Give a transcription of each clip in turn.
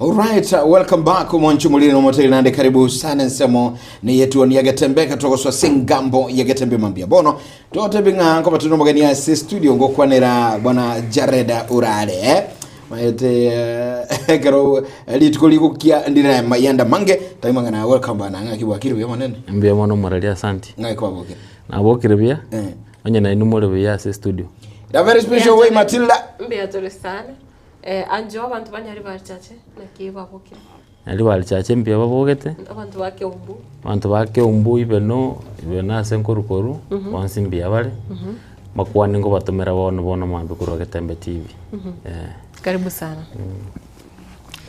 Alright, welcome back omwancho molire nomoteri nande karibu sana ensemo neyetuoni ya Getembe katogoswa singambo ya Getembe mambia bono totebi ng'a nkoba turi nomogeni ase studio ngokwanera bwana Jareda Urare eh? maete eh, ekero rituko rigukia ndire mayanda mange taimang'ana welcome bana ng'aki bwakire buya monene Mbuya mono omoreri asanti. ng'aki kwabokire Nabokire buya, eh. onye nainwe more buya ase estudio. In a very special way Matilda Mbuya tore sana. Eh, anjo abanto ba Nyaribari Chache naki babokire? Nyaribari Chache mbuya babogete, Abanto ba Keumbu. abanto ba Keumbu Ibeno, Ibeno ase nkorukoru, bonsi mbuya bare, makwani nkobatomera bono bono mambia korwa Getembe TV, eh. Karibu sana.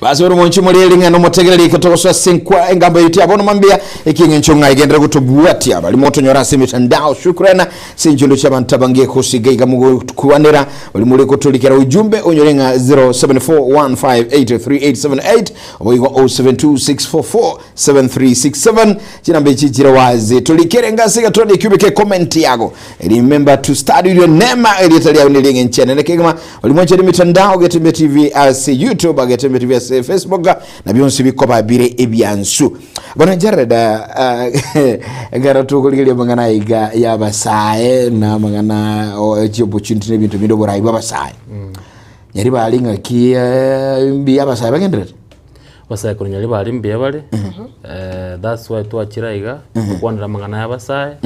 Basi ore omonchi more ring'ana omotegereri eketogoso ase enkwa engambo yaito ya bono mambia ekieng'encho ng'a egenderere gotobwatia bari motonyora ase emitandao shukran ase enchendo chi'abanto abange gosiga iga mogokwanera bari more gotorikera ujumbe onyore ng'a 0741583878 oboigo 0726447367 chinamba echi chire wazi torikere ngase egetoni ekio obeke comment yago Remember to start with your name erieta riao neri eng'encho enene kegima ori mwanchera emitandao Getembe TV ase YouTube Getembe TV ase Facebook na bionsi bikoba bire ebiansu bono Jared uh, ekero tokorigereria amang'ana aiga ya abasae na amang'ana o- chi opportunity na ebinto binde oborai bwa abasae nyari bari ng'aki eh, mbuya abasae bagenderete Abasae korwa nyari bare mbuya bare, that's why twachire aiga, gokwanera amang'ana ya abasae,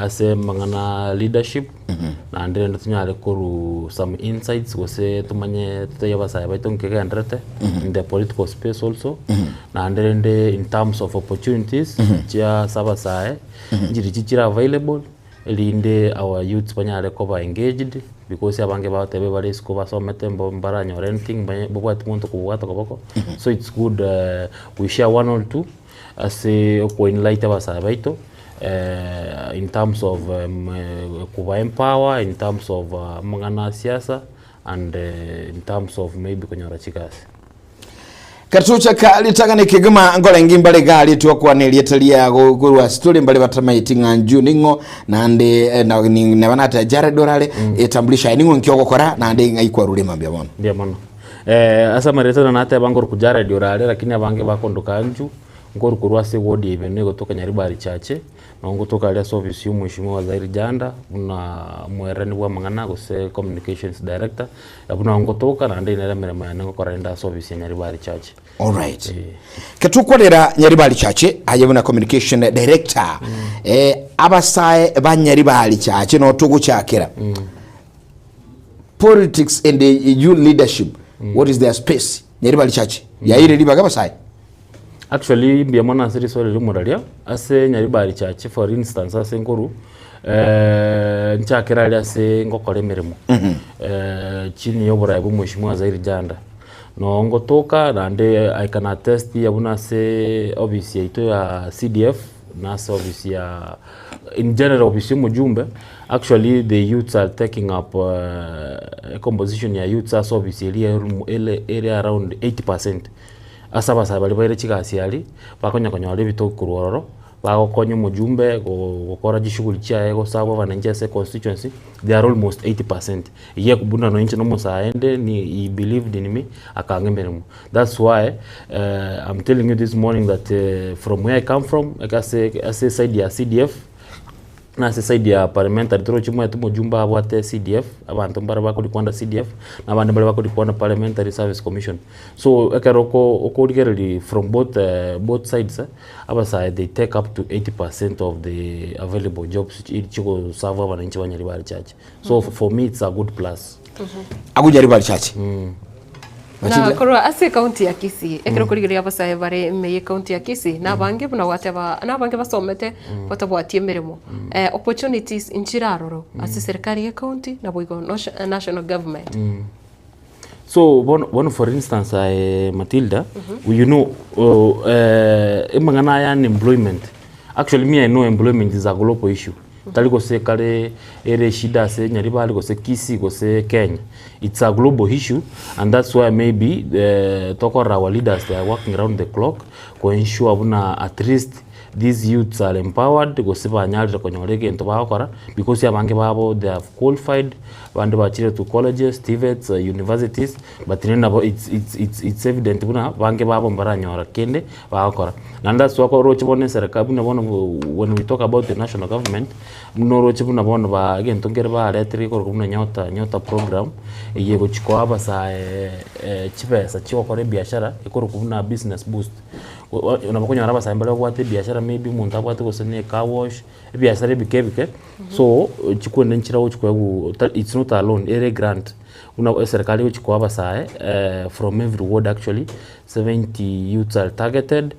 ase amang'ana leadership, naende rende tonyare korwa some insights gose tomanye totebie abasae baito nki kegendererete in the political space also, naende rende in terms of opportunities chia ase abasae, nchirichi chire available. Erinde our youths banyare koba engaged, because abange bagoteba bare isiko basomete mbo mbaranyore anything mbanye mbabwati monto okobwata koboko, so it's good we share one or two ase oko enlight abasae baito in terms of koba empower, in terms of amang'ana a siasa and in terms of maybe konyora chigasi. Gatochaka ritang'ani kegima nkorenge mbare gari twakwana erieta riago korwa ase tore mbare batamaeti ng'a njũ ning'o naende eh, na- ni- neba nate Jared orare etambulisho aye ning'o nki ogokora naende ng'ai kwarure mambia bono Mbuya mono. Eh, ase amareso na nateba nkoruku Jared orare lakini abange bakondoka Anju, nkoru korwa ase eward ya Ibeno egotoka Nyaribari Chache, Nabo ngotoka aria ase ofisi ya omweshimiwa Zairi Janda buna omoerani bw'amang'ana gose communications director, abwo nabo ngotoka naende nere emeremo yane ngokora rende ase ofisi ya Nyaribari Church. Alright. Ketokwanera Nyaribari Church aye buna communication director eh, abasae ba Nyaribari Church no togochakera politics and youth leadership what is their space Nyaribari Church yaire ribaga abasae Actually mbuya mono ase riswali riria omoraria, ase Nyaribari Church for instance ase nkorwa, nchakere aria ase ngokora emeremo, chini ya oborai bwa omweshimiwa Zairi Janda. Noo ngotoka naende I can attest buna ase office yaito ya CDF na ase office ya in general office ya omojumbe, actually the youths are taking up ecomposition ya youths ase office eria ere ere around 80 percent. Ase abasae baria baire chigasi aria, bakonya konyora ebitoki korwa ororo, bagokonya omojumbe go- gokora chishughuli chiaye gosabwa abananchi ase econstituency, they are almost 80 percent. Eyio buna nonye inche na omosae inde ni he believed in me, akang'a emeremo. That's why I'm telling you this morning that from where I come from, ase ase eside ya CDF, Na ase side ya parliamentary toroche omanyete omojumbe abwate CDF, abanto mbare bakorikwa under CDF, na abande mbare bakorikwa under Parliamentary Service Commission. So ekero oko okorigereria from both both sides, abasae they take up to 80 percent of the available jobs chiri chigoserve abananchi ba Nyaribari Church. So for me it's a good plus. Agwo Nyaribari Church. Na korwa ase ekaunti ya Kisii, ekero okorigereria abasae bare ime y'ekaunti ya Kisii, nabange buna gwateba, nabange basomete batabwati emeremo. Eh, opportunities nchire aroro ase serikali y'ekaunti naboigo nosho- national government. So bono bono for instance aye Matilda, you know uh, eh, amang'ana aya unemployment actually me I know employment is a global issue tari gose kare ere eshida ase Nyaribari gose Kisii gose Kenya it's a global issue and that's why maybe eh, tokorora our leaders they are working round the clock ko ensure buna at least these youths are empowered gose banyarire konyora egento bagokora because abange babo they have qualified. Abande bachire to colleges, TVETs, universities, but rende nabo it's it's it's it's evident buna bange babo mbaranyora kende bagokora. Naende ase oroche bono eserekari buna bono when we talk about the national government, buna oroche buna bono ba egento nkere baretire gekorokwa buna nyota nyota program, eye egochi koa abasae chibesa chiogokora ebiashara ekorokwa buna business boost. Nabo okonyora abasae mbare babwate ebiashara maybe omonto abwate gose na ecar wash, ebiasara ebike ebike, so chikwende nchire ogochi koegwa ota it's not a loan ere egrant, buna eserekari egochi koa abasae from every ward actually, 70 youths are targeted,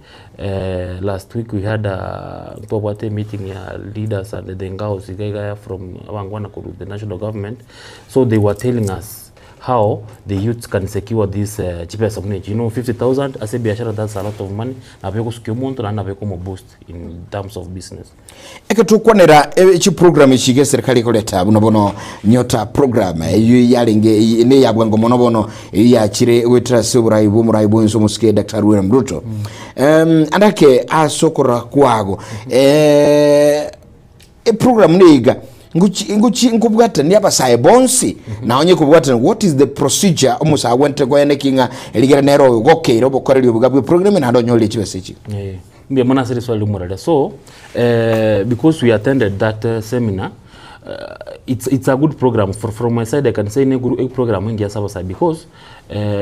last week we had a ntwabwate emeeting ya leaders and the girls iga iga from abangwana korwa the national government, so they were telling us how the youths can secure this chibesa buna echi, you know 50,000 ase ebiashara that's a lot of money, nabo egosukia omonto naende nabo ekomo boost in terms of business. Eke tokwanera chiprogram echi iga eserikari ekoreta buna bono Nyota program eyio yarenge ne ya bwango mono bono eyio yachire goetera ase oborai bwa omorai bwense omosike Daktari William Ruto. Andake ase okorora kwago eprogram neiga ngochi ngochi nkobwatania abasae bonsi na onye kobwatania what is the procedure omosae agwenerete koyana eki ng'a erigere nere ogokeire obokoreri obuga bwe program naende onyorire chibesa echi. Eh, mbuya mono ase riswali rimorere. So, eh, because we attended that seminar, it's, it's a good program. For, from my side I can say ne guru- program engiya ase abasae because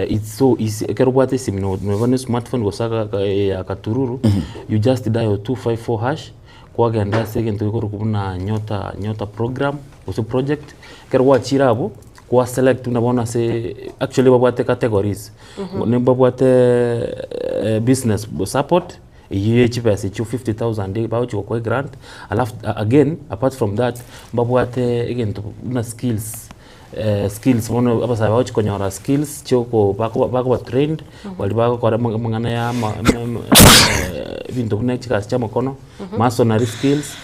it's so easy. Ekero obwate esimi no- noba na esmartphone gose aka- aka- ya katururu, you just dial 254 hash, kwagenda ase egento gekorokwa buna nyota, nyota program gose project, ekero gwachire abwo, kwa select buna bono ase actually babwate categories, nimbabwate business support, eywo ya chibesa echio 50,000 bagochi gokoa egrant, alafu again apart from that, mbabwate egento buna skills skills bono abasae bagochi konyora skills chioko bakoba bakoba trained, baria bagokora amang'ana ya ama ebinto buna chigasi chia amakono, masonry skills,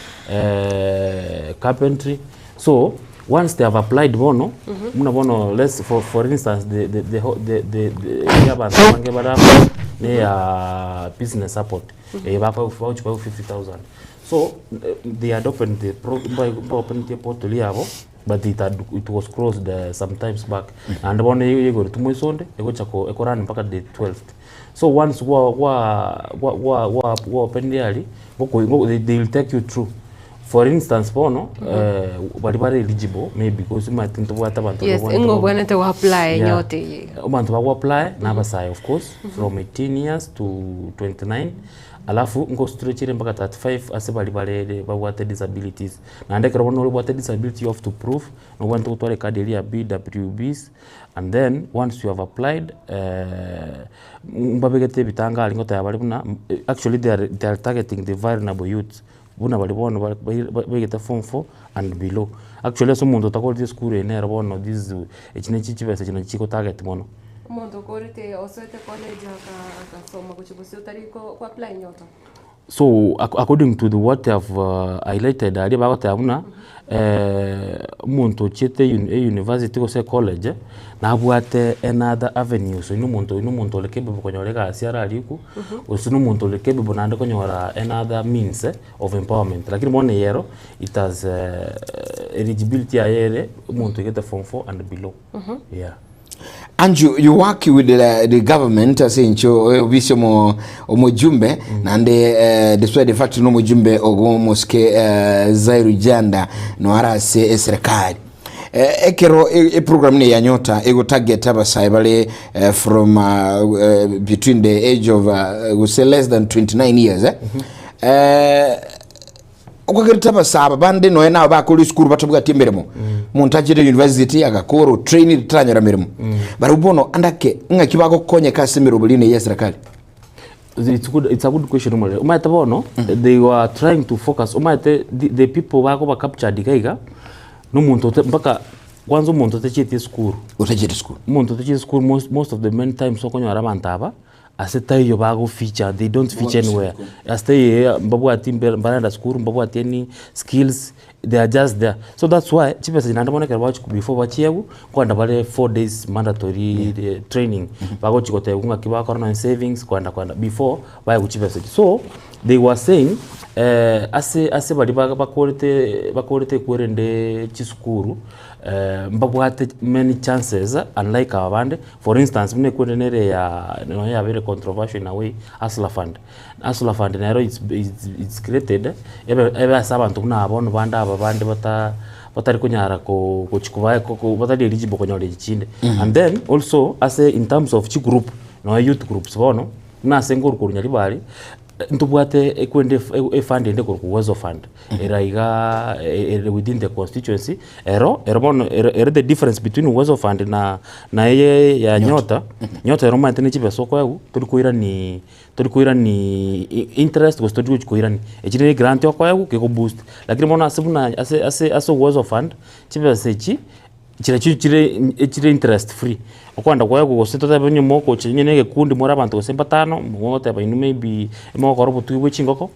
carpentry, so once they have applied bono, buna bono let's for for instance the the the the the the abanto abange bare amo ne ya business support, eye bakoegwa bagochi koegwa 50,000. So they had opened the pro mba openeti eportal yabo. But it had it was closed sometimes back naende bono yaigoreti moiso onde egocha ko ekorun mpaka the 12th so once gwa gwa gwa gwa gwa gwa openire aria ngoko ngo they will take you through for instance bono baria bare eligible maybe gose omanyete ntobwate abanto Yes, babwate ng'o bo- obwenerete go apply Yeah. enyote eye iga. Abanto bago apply na abasae of course from 18 years to 29 alafu nko stretch ere mpaka 35 ase baria bare babwate disabilities. Naende ekero bono orobwate disability you have to prove, nobwenerete gotwara ecard eria ya BWBs and then once you have applied mbabegete ebitanga aria ngoteba bare buna actually they are they are targeting the vulnerable youths buna baria bono ba baigete form four and below. Actually ase omonto otakoreti esukuru eye nere bono this is echi nechi chibesa echi nachi chigo target mono. Omonto okorete osoete college aka agasoma gochia bosio otari ko ko apply nyota. So according to the what they have highlighted aria bagoteba buna omonto ochiete e university gose ecollege nabwate another avenues oywo na omonto oywo na omonto ore capable konyora egasi ararikwe gose na omonto ore capable naende konyora another means of empowerment lakini bono eye ero it has eligibility yaye ere omonto oigete form four and below yeah. Andrew, you work with the government ase encho ofisi omo omojumbe naende despite the fact no omojumbe ogo omosike Zairu Janda no ara ase eserikali. Ekero eprogram ne ya Nyota ego target abasae bare from between the age of gose less than 29 years eh. Okagerete abasaaba bande nonya nabo bakore esukuru batabwati emeremo. Omonto achete university agakora otrainire taranyora meremo. Barabwo bono ande ake ng'aki bagokonyeka ase emeroberio eye ya eserekari? It's good, it's a good question omorere. Omanyete bono, they were trying to focus, omanyete the, the people bakoba captured iga iga, na omonto ote mpaka kwanza omonto otachieti esukuru. Otachieti esukuru. Omonto otachieti esukuru most, most of the many times okonyora abanto aba, Ase taiyo bago feature, they don't feature anywhere. Ase taiyo mbabwati mbarenda sukuru, mbabwati any skills, they are just there. So that's why chibesa echi naende bono ekero bagochi before bachiegwe, nkoenda bare 4 days mandatory training. Bagochi gotebiwa ng'aki bagokora nonye savings, koenda koenda before baegwe chibesa echi. So, they were saying. Ase ase baria ba bakorete bakorete ekwerende chisukuru, mbabwate many chances unlike aba bande, for instance buna ekwerende nere ya nonye yabeire controversial in a way, Hustler Fund. Hustler Fund nero it's it's it's created ebe ebe ase abanto buna aba bono bande aba bande bata batari konyara ko gochi koba ko batari eligible konyora echi chinde. And then also ase in terms of chigroup, nonye youth groups bono, buna ase nkorwa korwa Nyaribari, Ntobwate ekwende efund ende ekorokwa Uwezo Fund, ere igaa ere within the constituency, ero ero bono ere ere the difference between Uwezo Fund na na eye ya Nyota, Nyota ero omanyete ne chibesa okoegwa, tori koirani tori koirani interest gose tori gochi koirani, echi ne egrant okoegwa kegoboost. Lakini bono ase buna ase ase ase Uwezo Fund, chibesa echi. Chiria chire echire interest free, okwenda koegwa gose totebe onye mogocha onye na egekundi more abanto gose batano, mogoteba inwe maybe mogokora obotugi bwa chingoko,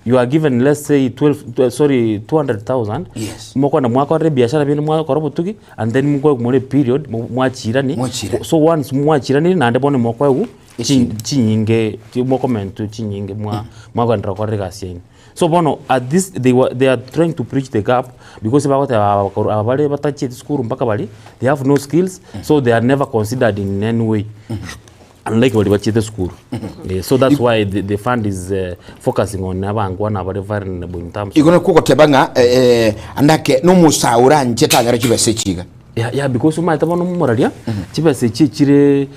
you are given let's say 12 sorry 200,000, Yes. mokoenda mwakorera ebiashara biaino mwakora obotugi, and then mokoegwa more period mo- mwachirani, Mwachirani. so once mwachiranire naende bono mokoegwa chi- chinyinge mokomentwa chinyinge mwa mwagenderera gokora egasi yaino. So bono at this they were they are trying to bridge the gap because bagoteba aba bakoro aba bare batachieti sukuru mpaka bari they have no skills so they are never considered in any way unlike bari bachiete sukuru Eh, so that's why the, the fund is uh, focusing on abangwana abare vulnerable in terms of Igo nakwo ogoteba ng'a eh, eh, andake nomosae oranche tanyora chibesa echi iga. Yeah, yeah, because omanyete bono omoraria chibesa echi echire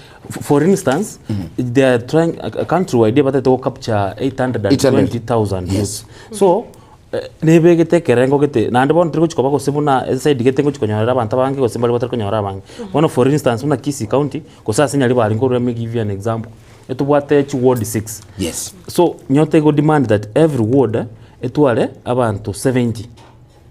for instance they are trying a country wide batagete go capture 820,000 Yes. so eh, nebegete ekerengo gete naende bono tori gochi koba gose buna eside gete ngochi konyorera abanto abange gose mbari batari konyora abange. Bono for instance buna Kisii county gose ase Nyaribari nkorwa let me give you an example, etobwate chiward six. Yes. So nyota ego demand that every ward etware abanto 70.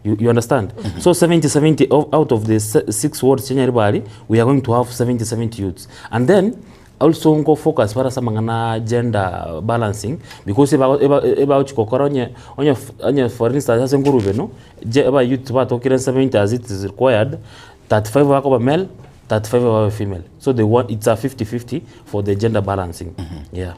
You, you understand? So 70, 70 of, out of the se- six wards chia Nyaribari, we are going to have 70, 70 youths. And then also nko focus bara ase amang'ana gender balancing because eba eba ebagochi gokora onye onye f- onye for instance ase nkorwa eno, je aba youth batokire 70 as it is required, 35 bakoba male, 35 babe female. So they want it's a 50 50 for the gender balancing. Yeah.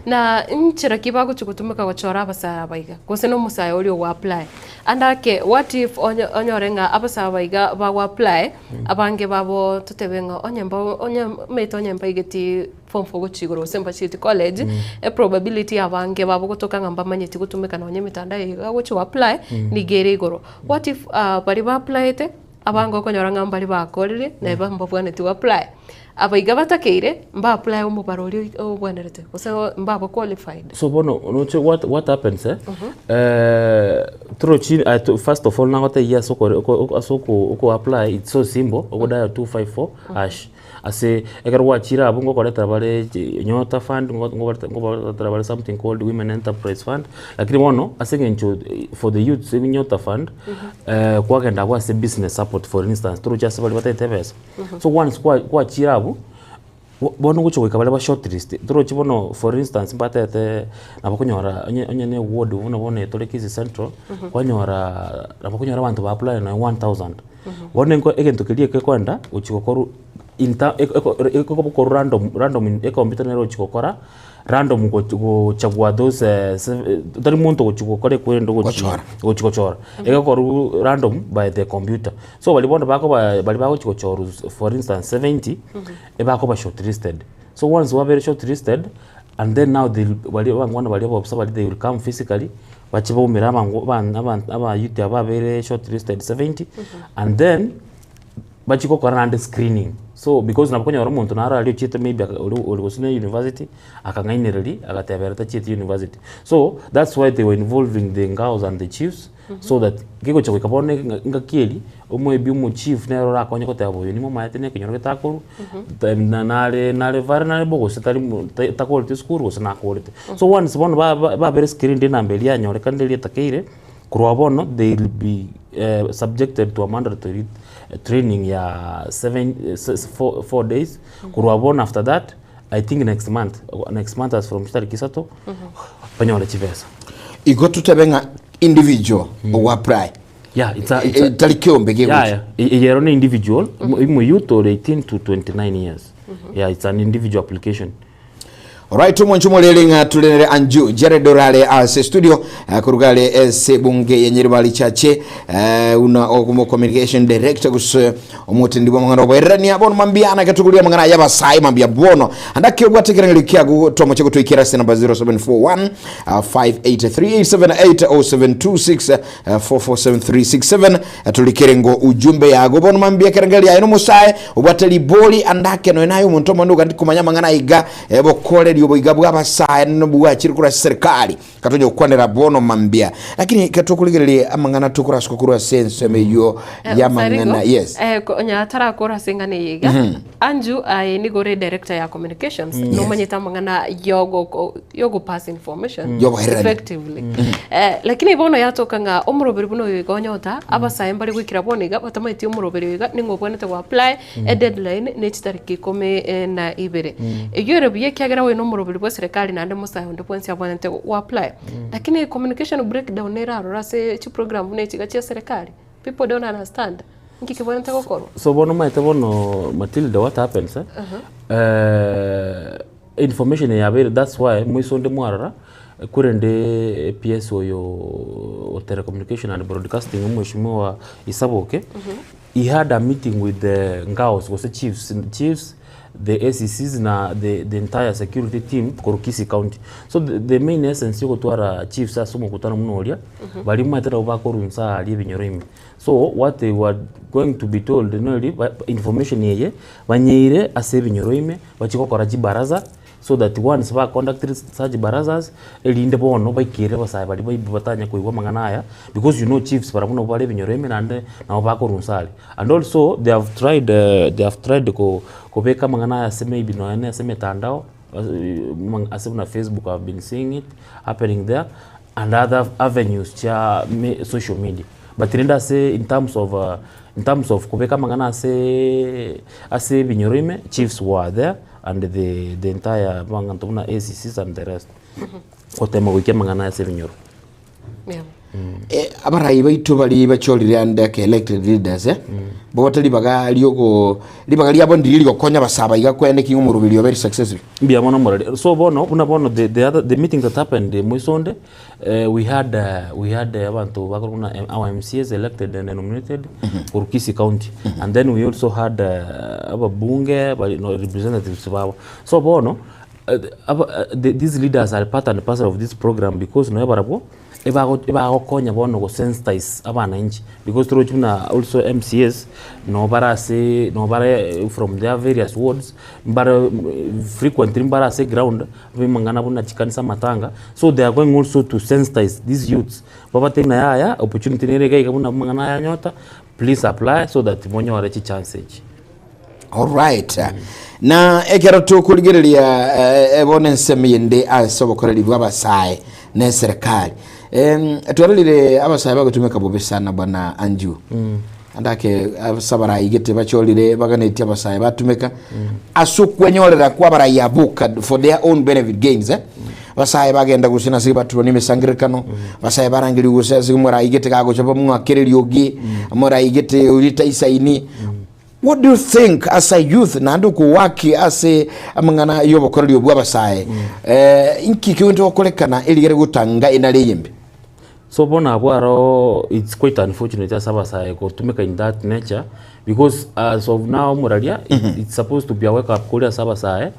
Na nchera ki bagochia gotumeka gochora abasae aba iga? Gose na omosae oria ogo apply. Ande ake, what if onye onyore ng'a abasae aba iga bago apply, abange babo totebe ng'a onye mba onye omanyete onye mbaigeti form four gochia igoro gose mbachieti college, eprobability ya abange babo gotoka ng'a mbamanyeti gotumeka nonye emetandao eye iga gochia go apply, nigo ere igoro. What if baria ba applyete, Abange okonyora ng'a mbare bakorire, na mbabwenereti go apply. Aba iga batakeire, mba apply omobaro oria obwenerete, gose mbaba qualified. So bono roche what, what happens eh? Eh, torochi uh, to, first of all nagotebia ase okore oko ase oko oko apply it's so simple ogo dial 254 hash ase ekero gwachire abwo ngokoretera bare chi nyota fund ngo ngobarete ngobaretera bare something called women enterprise fund lakini bono ase eng'encho for the youths nyota fund kwagenda abwo ase business support for instance toroche ase baria bataete ebesa so once kwa kwachire abwo bo bono ogocha goika baria ba shortlist torochi bono for instance mbatete nabo okonyora onye onye na eward buna bono etore Kisii Central kwanyora nabo okonyora abanto ba apply nonye 1000. Bono enko egento keria ekekoenda gochia gokorwa inta eko eko ekokorwa random random ecomputer nero egochia gokora random gochi gochagua those se tari monto ogochia gokora ekwerende ogochi Gochora. gochi gochora. Egokorwa random by the computer. So baria bono bakoba baria bagochi gochorwa for instance 70, ebakoba shortlisted. So once wabeire shortlisted, and then now they will baria abangwana baria abaofisa baria they will come physically, bache baumere abango aban aban abayouth aba babeire shortlisted 70, and then bachie gokora naende screening. So because nabo okonyora omonto naro aria ochiete maybe aka ori ori gose na university, akang'ainereria agateba ere tachieti university. So that's why they were involving the girls and the chiefs so that kegocha goika bono eng'a engaki eria, omoebi omochief nere orakonye goteba oyo nimomaete na ekenyoro getakorwa, ta na nare nare vulnerable gose tari mo ta takoreti esukuru gose nakorete. So once bono ba ba babere screened enamba eria yanyorekanire eria etakeire, korwa bono they will be subjected to a mandatory training ya seven se four four days, korwa bono after that, I think next month, next month as from chitariki isato, banyore chibesa. Igo totebe ng'a individual ogo apply Yeah, it's a, it's a, tari kiombe yeah, gegocha yeah. Eye ero ne individual, mm -hmm. youth or 18 to 29 years. Yeah, it's an individual application. Alright, omonche omorere ng'a turenere Anju Jared orare ase studio koruga are ase bunge ya Nyaribari Chache una omo communication director gose omotendi bw'amang'ana oboererania bono mambia na gatuguria amang'ana aya abasai mambia bono andake obwate ekerengerio kiago tomoche gotoikera ase namba 0741 583878 0726 447367 Torikere ngo ujumbe yago bono mambia ekerengerio yaye nomosae obwate ribori andake nonya naye omonto omonene ogandi komanya amang'ana aiga bokoreria oboiga bw'abasae nobwachire korwa ase serikali katonya gokwanera bono mambia lakini katokorigereria amang'ana tokorasuka korwa ase ensemo eyio y'amang'ana yes Konya atarakora ase eng'ana eye iga Anju aye nigo ore director ya communications nomanyete amang'ana yogo yogo pass information Yobohererania. effectively Eh, lakini bono yatoka ng'a omoroberi buna oyo iga onyota abasae mbare goikera bono iga batamaeti omoroberi oyo iga ning'o obwenerete go apply edeadline ne chitariki ikomi na ibere. Eyio ere buya ekiagera oyo na omoroberi bwa eserekari naende omosae onde bwensi abwenerete go apply. Lakini communication breakdown nere aroro ase chiprogram buna echi iga chia eserekari, people don't understand nki kebwenerete gokorwa. So bono omanyete bono Matilda what happens eh, information eye yabeire that's why moiso onde mwarora korende PS oyo o telecommunication and broadcasting omweshimiwa Isaboke he had a meeting with the ngaos gose chiefs chiefs the ACCs na the the entire security team korwa Kisii county. So the the main essence ya ogotwara chiefs ase omokutano buna oria baria omanyete nabo bakorwa inse aria ebinyoro ime. So what they were going to be told neri ba information eye banyeire ase ebinyoro ime bachie gokora chibaraza so that once ba conducted such barazas erinde bono baikere abasae baria baibwe batanya koigwa amang'ana aya because you know chiefs barabwo nabo bare ebinyoro ime naende nabo bakorwa inse aria. And also they have tried they have tried ko kobeka amang'ana aya ase maybe nonya na ase emetandao ase buna Facebook I have been seeing it happening there and other avenues chia me social media. But rende ase in terms of in terms of kobeka amang'ana aseeee ase ebinyoro ime, chiefs were there and the the entire abanto buna ACCs and the rest, gotema goikia amang'ana ase ebinyoro. Yeah. Eh, abarai baito bari bachorire ande ake elected leaders eh bote ribaga riogo ribaga riabo ndiri rigokonya abasaba iga kwene ki omoroberi obe successful Mbuya mono morari. So bono, buna bono the, the other, the meeting that happened eh, Moisonde, eh, we had uh, we had eh, abanto bakorwa buna eh, our MCAs elected and nominated korwa Kisii County. And then we also had uh, ababunge bari no, representatives babo. So bono eh, aba, eh, the, these leaders are part and parcel of this program because noe barabwo ebago ebagokonya bono gosensitize abananchi because torochi buna also MCAs nabo bare ase nabo bare from their various wards mbare frequently mbare ase eground bimang'ana buna chikanisa amatanga so they are going also to sensitize these youths babatebie buna yaya opportunity nere iga iga buna amang'ana aya anyota please apply so that monyore chichance echi. Alright. Na ekero tokorigereria eh, bono ensemo eyende ase obokoreri bw'abasae na eserekari Em, twarorire abasae bagotumeka bobe sana bwana Anju andake ase abarai gete bachorire baganetie abasae batumeka ase okwenyorera kwa abarai abwo for their own benefit gains eh? Abasae bagenda gose nase baturwa nemesangererekano, abasae barangeria gose ase morai gete gagocha bamwakere eriogi, morai gete oria taisaini. What do you think as a youth naende okowaki ase amang'ana y'obokoreri obwo abasae eh, inki kegento gokorekana erigere gotanga enare eye embe? So bono abwo aro it's quite unfortunate ase abasae gotumeka in that nature because as of now omoraria it's supposed to be a wake up call ase abasae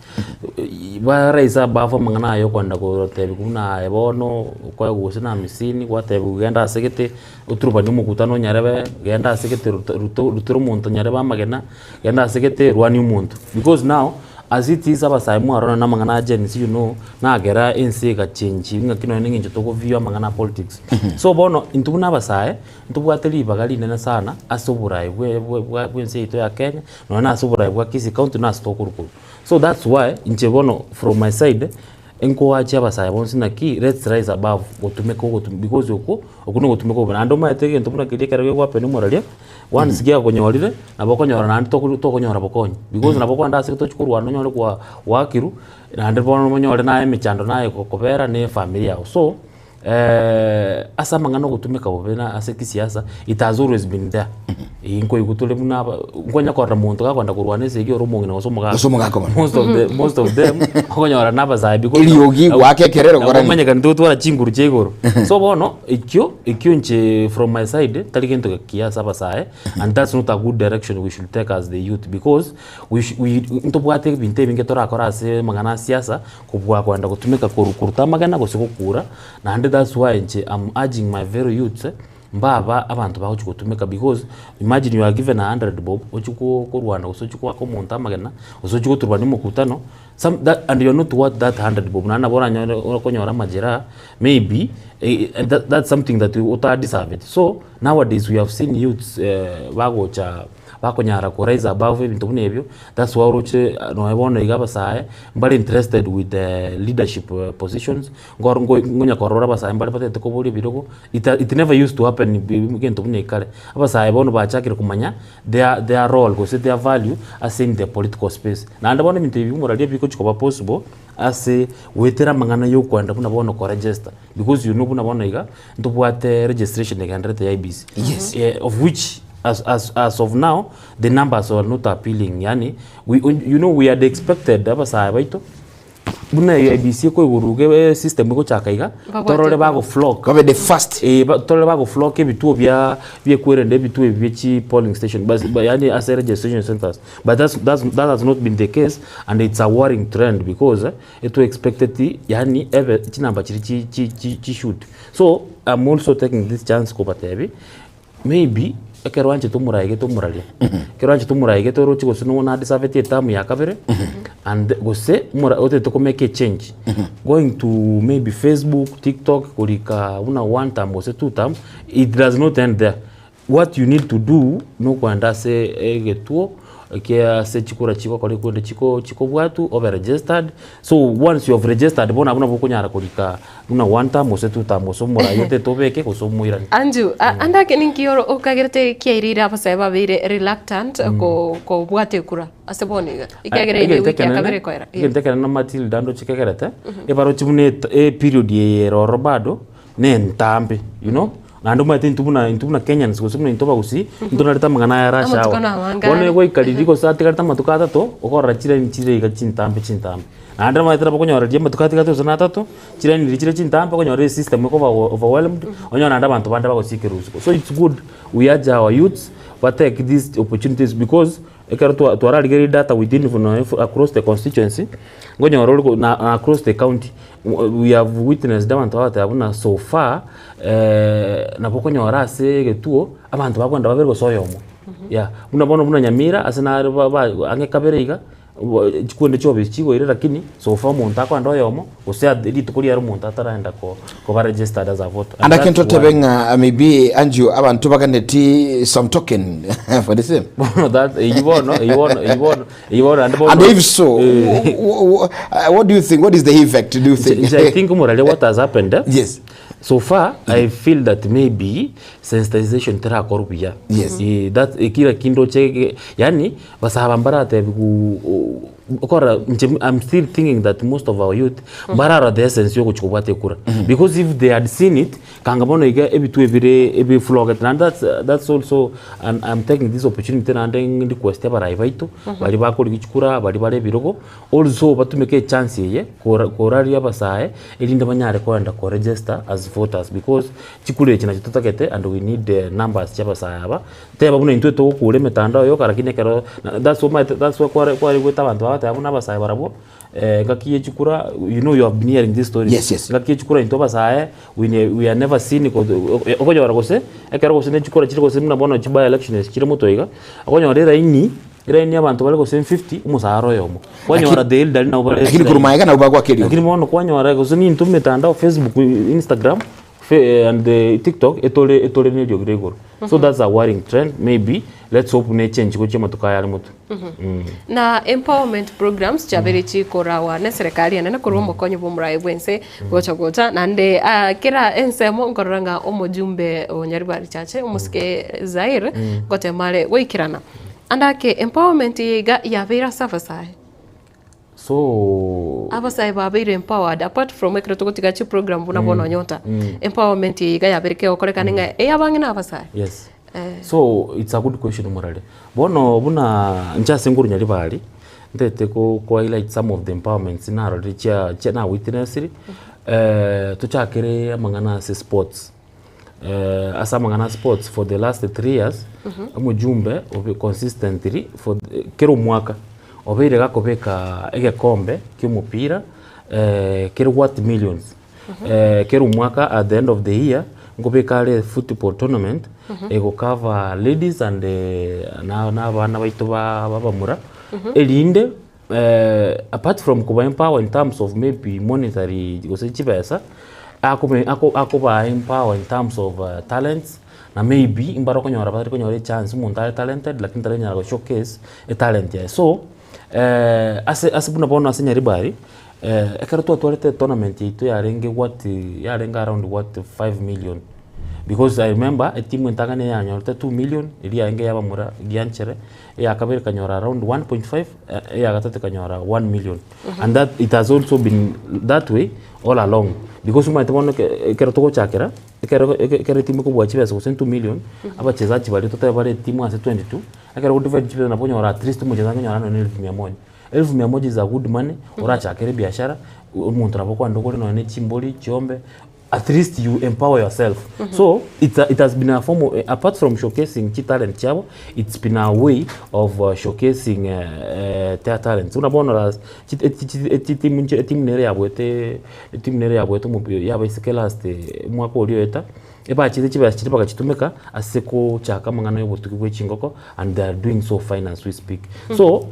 ba rise above amang'ana aya okoenda gotebiwa buna aye bono okoegwa gose na amisini gwatebiwa genda ase gete Oturubanie omokutano onyarebe, genda ase gete ruto rutera omonto nyarebe amagena, genda ase gete rwania omonto. Because now, as it is abasae mwarora na amang'ana a Gen Z you know, nagera ense egachengi ng'aki nonye na eng'encho togoview amang'ana a politics. So bono intwe buna abasae, ntobwate ribaga rinene sana ase oboraai bwe bwe bwa ense yaito ya Kenya, nonye na ase oboraai bwa Kisii county na ase tokorwa korwa. So that's why inche bono from my side, Nkoachia abasae bonsi naki let's rise above gotumeka ogotum because okwo okwo nogotumeka obobe naende omanyete egento buna keria ekero gegohappen omoraria once giakonyorire nabo okonyora naende toko tokonyora bokonyi because nabo okogenda ase tochi korwana onyore kwa gwakirwe naende bono omonyore naye emechando naye gokobera na efamiri yago so. Ase amang'ana ogotumeka bobe na ase kisiasa, it has always been there. Ii nkoigwa tore buna aba, nkonya korora monto gakoenda korwana esegi ore omong'ina gose omogaka. Gose omogaka mono. Most of the, most of them, okonyora na abasae because Eriogi goaka ekerero nabo korani. omanyekani togotwara chinguru chia igoro. So bono, ekio, ekio inche from my side, tari gento kiya ase abasae, and that's not a good direction we should take as the youth because, we shou we ntobwate ebinto ebinge torakore ase amang'ana a siasa, Kobua kwenda gotumeka koru koruta amagena gose gokura, naende that's why inche am urging my fellow youths, mbaba abanto bagochi gotumeka because imagine you are given a hundred bob ochie ko korwana gose ochie goaka omonto amagena, gose ochie goturubania omokutano, some that and you are not worth that hundred bob naende nabo oranyore okonyora amajeraha maybe that that's something that otadeserveti. So nowadays we have seen youths bagocha. bakonyara ko rise above ebinto buna ebio, that's why oroche nonya bono iga abasae mbare interested with the leadership positions, nkoro nko nkonya korora abasae mbare batagete koboria ebirogo, it it never used to happen bi gento buna ekare. Abasae bono bachakire komanya their their role gose their value ase in the political space. Naende bono ebinto ebi bimoraria bigochi koba possible ase goetera amang'ana ya okoenda buna bono koregister because you know buna bono iga, ntobwate registration egendererete ya IEBC. Yes. Of which as, as, as of now the numbers are not appealing yani we, you know we had expected abasae baito buna IEBC ekoiguru iga system egochaka iga Babwate torore ekura. bagoflock Babe the first. Eh, ba- torore bagoflock ebituo bia biekwerende ebituo ebi bie chi polling station bas, ba, yani ase registration centers but that's, that's, that has not been the case and it's a worrying trend because eh, eto expected yani ebe chinamba chiri chi, chi, chi, chi shoot so I'm also taking this chance kobatebi Maybe ekero oanchete omoraigete omoraria, ekero oanchete omoraigete oroche gose nonya nadisaveti etamu ya kabere, and gose omora otagete ko make a change, going to maybe Facebook, TikTok, korika buna one term gose two term, it does not end there. What you need to do, nokoenda ase egetuo ekia ase chikura chigokora ekwende chiko chikobwatwa obe registered, so once you have registered bono abwo nabo okonyara korika Buna one term gose two term gose omorai otete obeke gose omoirani. Andrew, a- ande ake ninki oro okagerete kiairire abasae babeire reluctant ko- kobwata ekura ase bono iga ekiagera ere Egento ewiki ya ekenene- kabere ekoera. Yeah. egento ekenene Matilda ndoche kegerete, ebaroche buna et- eperiod eye ere ororo bado, na entambe you know, naende omanyete intwe buna intwe buna Kenyans gose buna intwe abagusii, ntonarete amang'ana aya rush Amatuko hour. namange Bono are. egoika riria gose atigarete amatuko atato, okorora chiraini chire iga chintambe chintambe. Naende omanyete nabo okonyora riria amatuko atigarete gose na atato, chiraini riria chire chintambe okonyora esystem ekoba overwhelmed, onyore naende abanto bande bagosiekera isiko. So it's good we urge our youths ba take these opportunities because ekero twa twararigereria data within buna across the constituency, nkonyora ore ko na across the county, we have witnessed abanto bagoteba buna so far nabo okonyora ase egetuo, abanto bakoenda babere gose oyomo, yeah. Buna bono buna Nyamira ase nare ba ba ang'e kabere iga. Chikunde chiobisi chigoire lakini so far omonto akoenda oyomo gose ase rituko riare omonto ataraenda ko koba registered as a voter. And Ande that's kento tebe why- ng'a maybe Andrew abanto baganeti some token for the same. Bono that eywo bono eywo bono eywo bono eywo bono naende bono And if so, eh, what do you think? What is the effect, do you think? I think omorare what has happened eh? Yes. So far I feel that maybe sensitization terakorwa buya. Yes. Eh, that kila kindoche yani Basaba mbaratebigu okora inche I'm still thinking that most of our youth mbararora the essence yogochia kobwata ekura because if they had seen it kanga bono iga ebituo ebire ebiflogete naende that's, that's also and I'm taking this opportunity naende request abarai baito baria bakorigia chikura baria bare ebirogo also batumeke echance eye kora koraria abasae erinde banyare koenda koregister as voters because chikura echi nachio totagete and we need numbers chia abasae aba. Teba buna intwe togokura emetandao yoka lakini ekero that's why omanyete that's why kware kwaigwete abanto bagoteba buna abasae barabwo engaki ye chikura you know you have been hearing these stories. Yes, yes. Engaki ye chikura intwe abasae we ne we are never seen ko okonyora gose ekero gose ne chikura chire gose buna bono chi by elections chire motwe iga, okonyora eraini eraini abanto bare gose 50 omosae ore oyomo. Kwanyora the elderly nabo bare Lakini korwa maega nabo bagwaka eriogi. Lakini bono kwanyora gose nintwe emetandao Facebook, Instagram and TikTok etore etore ne eriogi ria igoro. So that's a worrying trend maybe let's hope ne change gochia amatuko aya are motwe. Na empowerment programs chiabeire chikorawa ne serikali enene korwa omokonyi bw'omoraia bw'ense gocha gocha naende ah, kera ensemo nkorora ng'a omojumbe o Nyaribari Chache omosike Zaire ngotema are goikerana. Ande ake empowerment eye iga yabeire ase abasae. So Abasae babeire empowered apart from ekero togotiga chiprogram buna bono Nyota, empowerment eye iga yabeire kegokorekana ng'a eyabang'ina abasae. Yes. So it's a good question Morare. Bono buna inche ase nkorwa Nyaribari, ntete ko ko highlight some of the empowerments narorire chia chia na witnessiri, tochakere amang'ana ase sports. Ase amang'ana a sports for the last 3 years, omojumbe obe consistently for the kera omwaka, obeire gakobeka egekombe kia omopira kere worth millions. Kera omwaka at the end of the year, nkobeka are football tournament, egocover ladies and na na abana baito ba abamura, erinde apart from koba empower in terms of maybe monetary gose chibesa, akobe ako akoba empower in terms of talents, na maybe mbare okonyora batari konyora echance omonto are talented lakini taranyara go showcase etalent yaye. So, ase ase buna bono ase Nyaribari, ekero twatwarete etournament yaito yarenge what yarenge around what 5 million, because I remember etimu entang'ani yanyorete 2 million, eria yarenge ya abamura gianchere, eya kabere ekanyora around 1.5, eya gatato ekanyora 1 million. And that it has also been that way all along, because omanyete bono eke ekero togochakera, ekero eke ekero etimu ekobua chibesa gose 2 million, abachezaji baria totebe bare etimu ase 22, ekero odivide chibesa nabo okonyora at least omochezaji okonyora nonye na elfu mia moja. Elfu mia moja is a good money, orachakere ebiashara, omonto nabo okogenda ogore nonye na chimbori, chiombe, at least you empower yourself. So it's a, it has been a form of, apart from showcasing chitalent chiabo, it's been a way of showcasing their talents. Buna bono last chitimu nche etimu nere yabwete etimu nere yabwete omopi yabaiseke last omwaka oria oeta, ebachete chibesa chiria bagachitumeka ase kochaka amang'ana ya obotugi bwa echingoko and they are doing so fine as we speak. So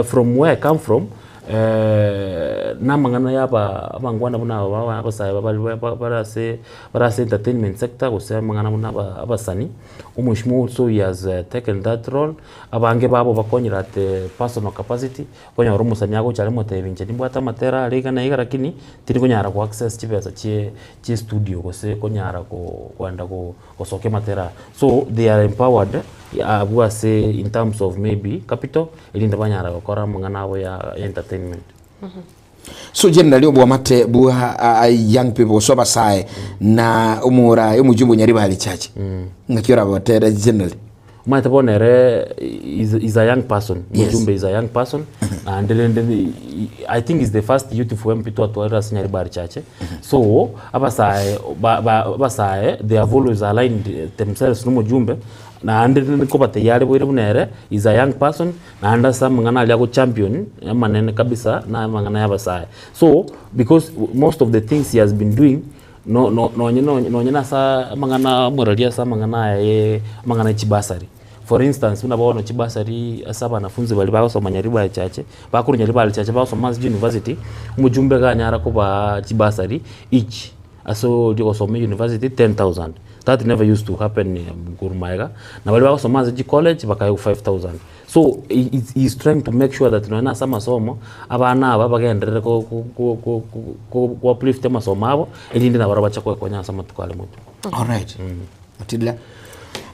from where I come from, na amang'ana ya aba abangwana buna aba ba abasae bare ba bare ase bare ase entertainment sector gose amang'ana buna aba abasani, omweshimiwa also he has taken that role, abange babo bakonyire at personal capacity, okonyora omosani agocha are omotebi inche nimbwate amatera are iga na iga lakini tindi konyara go access chibesa chie chia estudio gose konyara ko koenda go gosokia amatera aya. So they are empowered abwo ase in terms of maybe capital, erinde banyara gokora amang'ana abo ya entertainment. So generally obwamate bwa young people gose abasae na omora omojumbe Nyaribari Church ng'aki orabatere generally? Omanyete bono ere is, is a young person. Yes. Mujumbe is a young person naende rende I think is the first youthful MP twatwarire ase Nyaribari Church. So abasae ba, ba, abasae they have always aligned themselves na omojumbe naende nkobatebia are boire buna ere is a young person naende ase amang'ana aria ago champion amanene kabisa na amang'ana ya abasae. So because most of the things he has been doing no no nonye nonye nonye na ase amang'ana omoreri ase amang'ana aya ye amang'ana ya chibasari. For instance buna bono chibasari ase abanafunzi baria bagosoma Nyaribari Church, bakorwa Nyaribari Church bagosoma ase chiuniversity, omojumbe iga anyara kobaa chibasari each ase oria ogosoma university 10,000. That never used to happen korwa magega, na baria bagosoma ase chicollege bakaegwa 5,000. So he he is trying to make sure that nonye na ase amasomo, abana aba bagenderere ko ko ko ko ko ko uplift amasomo abo, erinde nabarabwo bache koekonya ase amatuko are motwe. Alright. Matilda.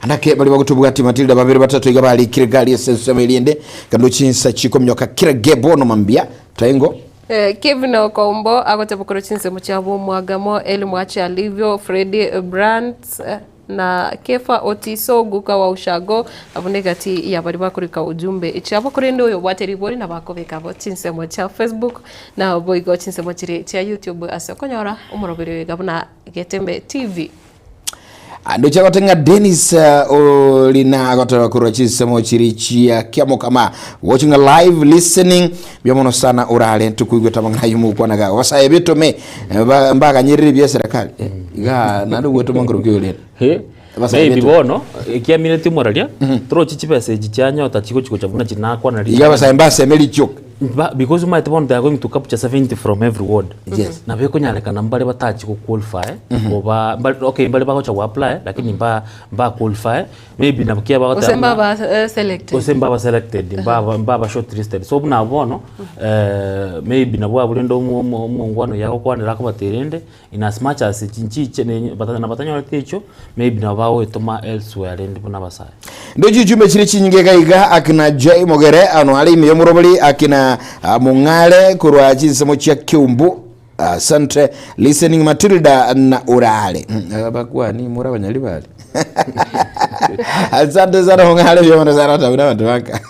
Andake bari bagotobwati Matilda babere batato iga barikire gari ase ensemo eriende kando chinsa chikominyoka kira gebono mambia taengo. Kevin Okombo agoteba korwa chinsemo chiabo omwagamo Eli Mwache Alivyo, Freddy Brandt na Kefa Otiso Guka wa Ushago abwo negati ya baria bakorika ujumbe chiabo korende oyo obwate ribori nabo akobeka abo chinsemo chia Facebook na boigo chinsemo chire chia YouTube ase okonyora omoroberi oyo iga buna Getembe TV. Ndoche agote ng'a Dennis Orina agoteba korwa chinsemo chiri chia Kiamokama watching live listening buya mono sana orare ntokoigwete amang'ana ayio mogokwana iga abasae betome mbaganyerere ebiya eserekari iga naende ogwetoma nkoro ki orende He, Abasae maybe betome. bono ekiamineti omoraria torochi chibesa echi chianyota chigochi gocha buna chinakwana Iga abasae mbaseme richioka Ba, because omanyete bono they are going to capture 70 from every ward. Yes. Nabo ekonyarekana mbare batachi go qualify oba mbare okay mbare bagocha go apply lakini mba mba qualify maybe nabo kia Gose bagoteba buna mbaba selected. gose mbaba selected mbaba mbaba shortlisted so buna bono maybe nabo abwo rende omo omo omongwana oyio agokwanera akobatebia rende in as much as chinchiche ne bata nabatanyoreti echio maybe nabo bagoetoma elsewhere rende buna abasae. Ndoche chichumbe chire chinyinge iga iga akina Jay Mogere ano are ime yomorobori akina. ng'a mong'are korwa chinsemo chia Kiumbu. Asante listening Matilda na urare. Abakwani muri abanyaribari. Asante sana mong'are byono sana tabuna abantu baka.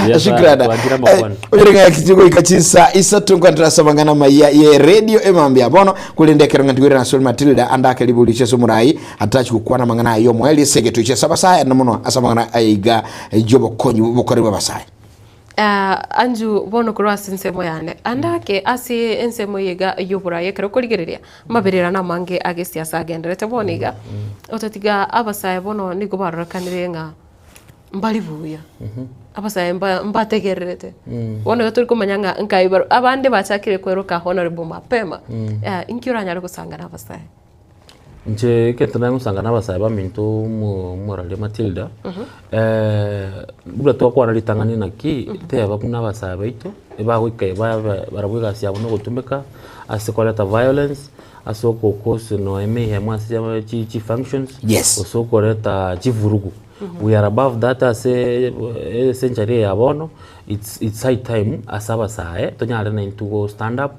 Yes, Shukrani. twangira amakwani. Oyirenga kichigo ikachisa isatu nkwantira sabangana maya ye radio emambia bono kulindekero ngati na Sol Matilda andake libulishe sumurai atachi kukwana mangana ayo mweli sege tuche sabasaya namuno asabangana aiga jobo konyu bukore basaya. Anju bono korwa ase ensemo yane andake ase ensemo iga ya ekero okorigereria amaberera na amange agesiasa agenderete bono iga otatiga abasae bono nigo barorekanire ng'a mbari buya abasae mbategererete bono iga tori komanya ng'a nkai baro abande bachakire kweroka honorable mapema inki oranyare gosanga na abasae. Inche egento nagosanga na abasae baminto omoraria Matilda, buna twakwana ritang'ani naki, teba buna abasae baito, ebagoika babe barabwo egasi yabo na ogotumeka ase koreta violence, ase ogokosi nonya emehemo ase chi functions, gose okoreta chivurugu. We are above that ase ecentury eye ya bono, it's high time ase abasae tonyare naintwe go stand up.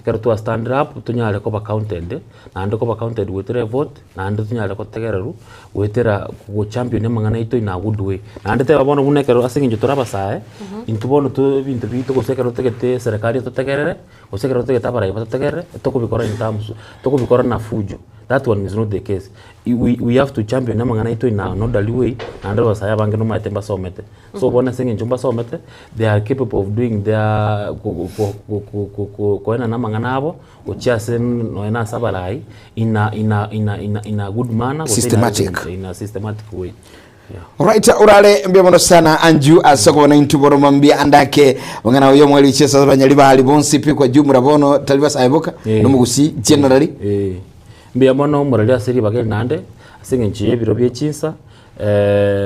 Ekero twa stand up tonyare koba counted, naende koba counted goetera evote, naende tonyare gotegererwa goetera go champion amang'ana aito in a good way. Naende teba bono buna ekero ase eng'encho tore abasae, intwe bono to ebinto biaito gose ekero totagete eserekari etotegerere, gose ekero totagete abarai batotegerere, tokobikora in terms, tokobikora na fujo, that one is not the case. We have to champion amang'ana aito in an orderly way, naende abasae abange nomanyete mbasomete. So bono ase eng'encho mbasomete, they are capable of doing their koenana amang'ana abo, gochia ase nonya na ase abarai, in a in a in a in a in a good manner, gose in a Systematic. in a systematic way. Yeah. Right, urare mbuya mono sana Anju ase okobona intwe boroma mbuya andake ong'ana oyo mweri chesa abanyari bari bonsi pi kwa jumla bono tari basae boka nomogusi generally. Mbuya mono omoreri ase ribaga eri naende, ase eng'encho ya ebiro bie chinsa.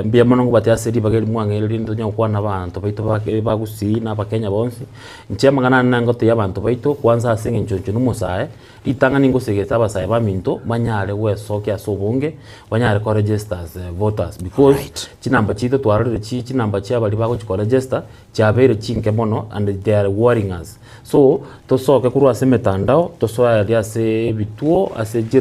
Mbuya mono ngobatebi ase ribaga eri mwang'eire rinde tonya gokwana abanto baito ba Gusii na abakenya bonsi, inche amang'ana ane nangotebia abanto baito kwanza ase eng'encho inche na omosae, ritang'ani ngosegete abasae baminto banyare gwesokia ase obonge, banyare ko register as voters because chinamba chiaito twarorire chi chinamba chia baria bagochi ko register chiabeire chinke mono and they are worrying us. So, tosoke korwa ase emetandao, tosoe aria ase ebituo, ase chi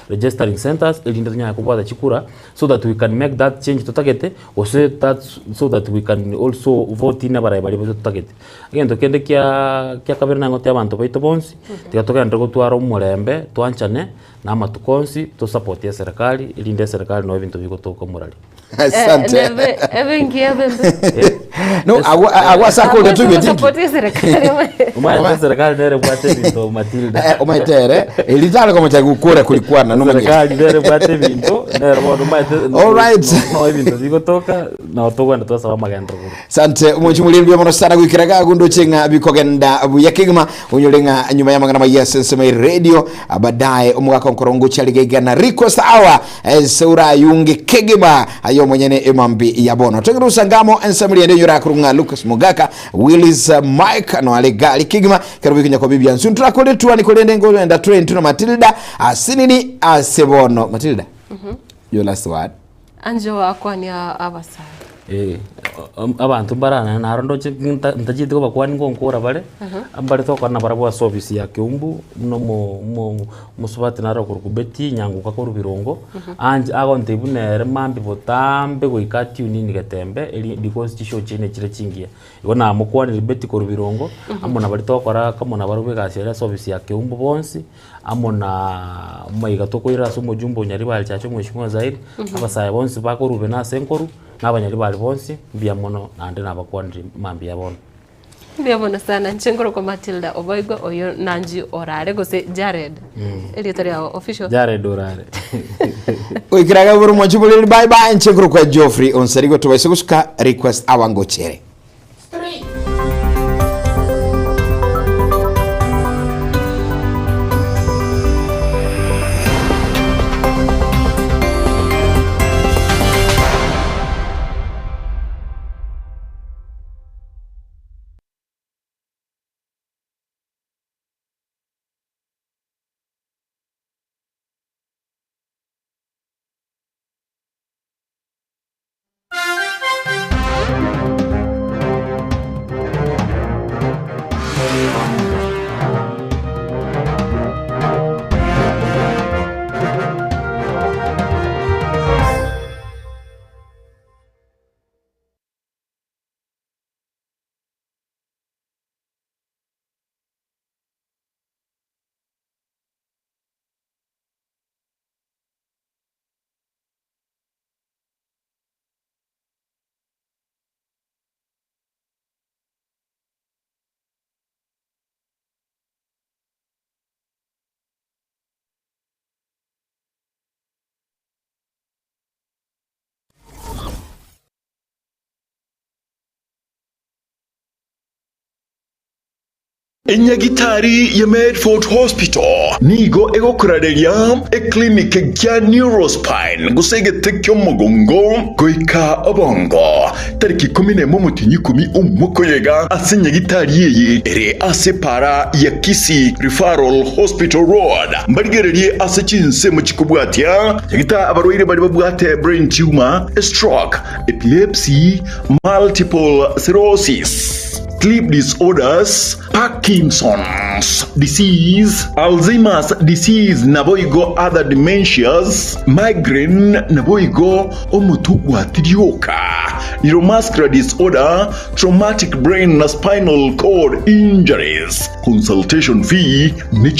registering centers, erinde tonyare kobwata chikura, so that we can make that change totagete, gose that so that we can also vote in abarai baria baito totagete. Egento kende kia kia kabere nangotebia abanto baito bonsi, tiga togenderere gotwara omorembe, twanchane, na amatuko onsi, tosapotie eserekari, erinde eserekari nabo ebinto bigotoka omorari. Asante. Ebe ebe engiya ebe embe. No, agwo agwo ase akoria toigweti inki? Support eserekari. Omanyete eserekari nere ebwate ebinto Matilda. Omanyete ere, eri tare komocha gokora korikwana nomanyete. Eserekari nere ebwate ebinto, nere bono omanyete Alright. no ebinto bigotoka, nabo togenda twasaba amagenderero korwa. Sante omochi muri mbuya mono sana goikera gago ndoche ng'a bikogenda buya kegima onyore ng'a nyuma y'amang'ana maya ase ensemo ya radio baadaye omogaka onkorongo chariga igana request hour Ase orayunge kegima aye omonyene emambi ya bono. Togere usangamo ensemo riende onyore akorwa ng'a Lucas Mogaka, Willis Mike no are gari kegima kero bikonya koba ebiansu. Ntorakore tuani korende ngogenda tore intwe na Matilda asinini ase bono. Matilda, your last word. Anjo akwania abasae. Eh, abanto mbaranane naro ndoche ntachieti kobakwania ngonkora bare, mbare togokora nabarabwo ase ofisi ya Keumbu, buna omosubati naro okorokwa Betty Nyanguka korwa Birongo, anche agontebia buna ere mambia botambe goika atune in Getembe eri because chishow chiaye chire chingiya. Igo namokwanire Betty korwa Birongo, amo na baria togokora amo nabarabwo egasi ere ase ofisi ya Keumbu bonsi. Amo na amaiga tokoira ase omojumbe o Nyaribari Chache Omweshimiwa Zairi, abasae bonsi bakorubena ase enkoru, na abanyaribari bonsi, mbuya mono naende nabakwanire mambia bono. Mbuya mono sana inche nkorokwa Matilda Obaigwa oyo nanji orare gose Jared erieta riao official. Jared orare. Goikera iga bore omwanchi boreri bye bye inche nkorokwa Geoffrey Onsarigo tobaise gosuka request hour ngochere. Enyagitari ya Medford Hospital nigo egokorareria eclinic kia Neurospine gose egete ki'omogongo goika obongo tariki ikomi nemo omotienyi ikomi omokoyega ase enyagitari eye ere ase epaara ya Kisii Referral Hospital Road. Mbarigererie ase chinsemo chikobwatia nyagitari abarwaire baria babwate brain tumor, stroke, epilepsy, multiple sclerosis, sleep disorders, Parkinson's disease, Alzheimer's disease naboigo other dementias, migraine naboigo omotwe gwatirioka, neuromuscular disorder, traumatic brain na spinal cord injuries. Consultation fee ne.